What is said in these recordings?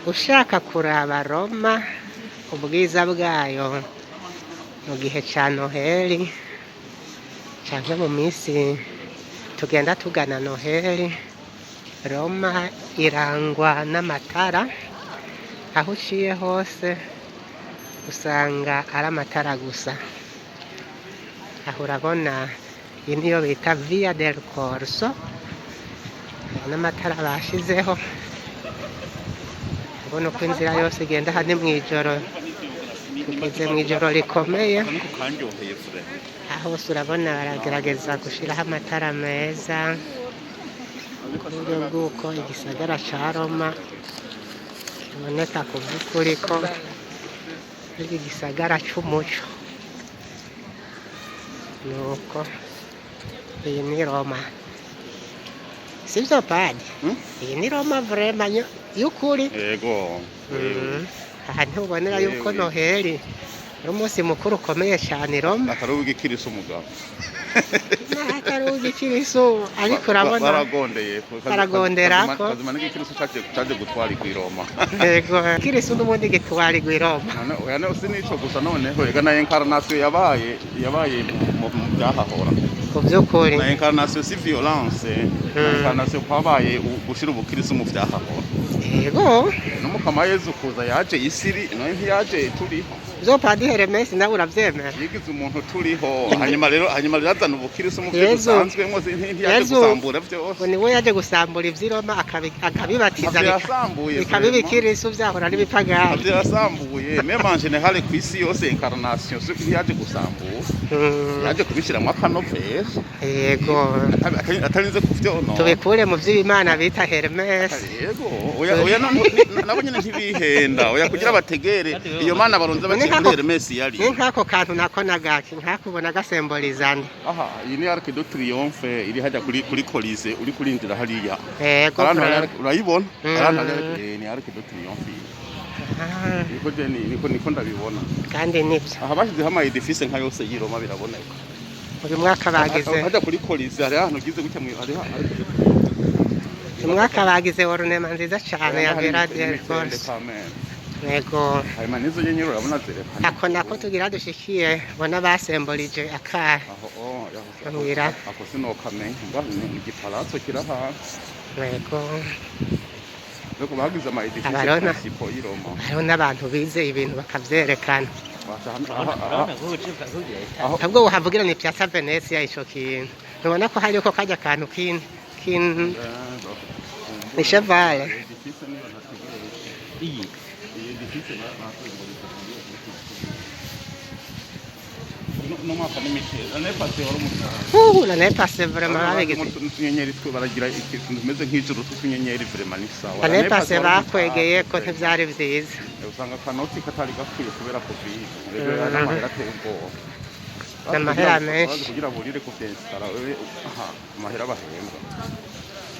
Ushaka kuraba Roma, ubwiza bwayo mu gihe ca Noheli canke mu minsi tugenda tugana Noheli, Roma irangwa n'amatara. Aho uciye hose usanga ari amatara gusa. Aho urabona, iyi niyo bita Via del Corso, n'amatara bashizeho. Ubona uko inzira yose igenda. Aha ni mw'ijoro, tugeze mw'ijoro rikomeye. Niko kanryoheye vraiment. Aho hose urabona baragerageza gushiraho amatara meza ku buryo bw'uko igisagara ca Roma kiboneka ku vy'ukuri ko ari igisagara c'umuco. Nuko iyi ni Roma, sivyo, padi? Hmm? Iyi ni Roma vraiment y'ukuri. Yego. Aha ntubonera yuko Yewe. Noheli ari umunsi mukuru ukomeye cane i Roma? Atari uw'igikirisu umugabo. Naho atari uw'igikirisu, ariko urabona Baragondeye. Baragonderako. Kazima n'igikirisu caje gutwara i Roma. Yego, ikirisu n'ubundi gitwarirwa i Roma. None oya, no si nico gusa. Noneho ega na incarnation yabaye mu byahahora. Ku vy'ukuri. Na incarnation si violence na incarnation kwabaye gushira ubukirisu mu vyahahora. N'umukama Yezu kuza yaje isiri, none ntiyaje turiho? Vyo, padi Hermes, nawe uravyemera? Yigize umuntu turiho, hanyuma rero azana ubukirisu mu byo dusanzwemo, ntiyaje gusambura vyose. Ngo niwe yaje gusambura ivy'i Roma, akabibatiza Ntavyo yasambuye. bikaba ibikirisu vyahora ari ibipagani. Ntavyo yasambuye. Même en général ku isi yose, incarnation si ntiyaje gusambura, yaje kubishiramwo akanovera. Atarinze kuvyonona. Tubikure mu vy'Imana bita Hermes. Yego, oya, nabo nyene ntibihenda. Oya, kugira bategere iyo mana baronze Ni baciye muri Hermes yari. Ni nk'ako kantu nako nagaki nk'akubona gasembolizana? Aha, iyi ni Arc de Triomphe iri hajya kuri Colisée, uri kurinjira hariya. Yego. Ahantu hari urayibona? Ahantu hari ni Arc de Triomphe iyi. Ah, Niko je niko ndabibona. Kandi nivyo. Aha bashyizeho ama édifice nka yose y'i Roma, biraboneka. Uyu mwaka bagize Hajya kuri Colisée hari ahantu ugize gutya hariho Arc de Triomphe. Uyu mwaka bagize ornement nziza cane ya Via del Corso. Yego. Hanyuma n'izo nyenyeri urabona zerekana. Ako nako tugira dushikiye, bona basembolije akahe? Aho oh yaho. Mbwira. Ako sinokamenya mbwa ni igipalazzo kiri ahantu. Nuko bagize ama édifice principaux y'i Roma. Hariho n'abantu bize ibintu bakavyerekana. Baca aha. Ahubwo wohavugira ni Piazza Venezia. Ico kintu ntubona ko hariko karya kantu kin ni cheval? Édifice niyo ntategereje. Iyi? Iyi édifice basembolije. No mwaka ni mike. L'année passée wari umutara. L'année passée vraiment babigize. Utunyenyeri twe baragira ikintu tumeze nk'ijuru tw'utunyenyeri, vraiment ni sawa. L'année passée bakwegeye ko ntivyari vyiza. Usanga akanoti katari gakwiye kubera Covid. Rero n'amahera ateye ubwoba. N'amahera menshi. Kugira burire kuvyinstalla wewe, aha amahera bahembwa.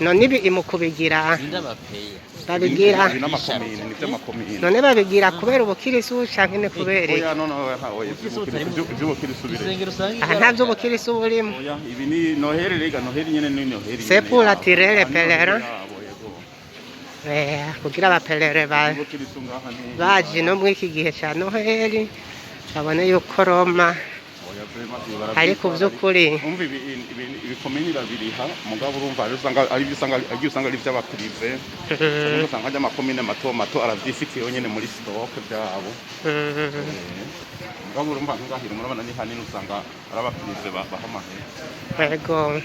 None ibi mu kubigira Ndabapeya. babigira Ibi n'amakomine, ni vy'amakomine. None babigira kubera ubukirisu canke ni kubera iki? Oya, no, oya, oya. Ubukirisu butarimo. Ivy'ubukirisu bire. Isengero usanga Aha nta vy'ubukirisu burimo. Oya, ibi ni Noheli rega, Noheli nyene ni Noheli. C'est Nyene pour yabo. attirer les Aha ni Noheli pèlerins. yabo, yego. Kugira abapèlerins Ubukirisu ngaha ni baje no muri iki gihe ca Noheli babone yuko Roma Oya, vraiment, ibi ariko vy'ukuri. Umva, ibikomini irabiriha, mugabo urumva hari usanga ari ibyo usanga ari ivy'abaprivé, usanga hajya amakomine mato mato aravyifitiye yonyene muri stock byabo. Mugabo urumva nk'ingahira murabona ni hanini, usanga ari abaprivé baha amahera. Yego.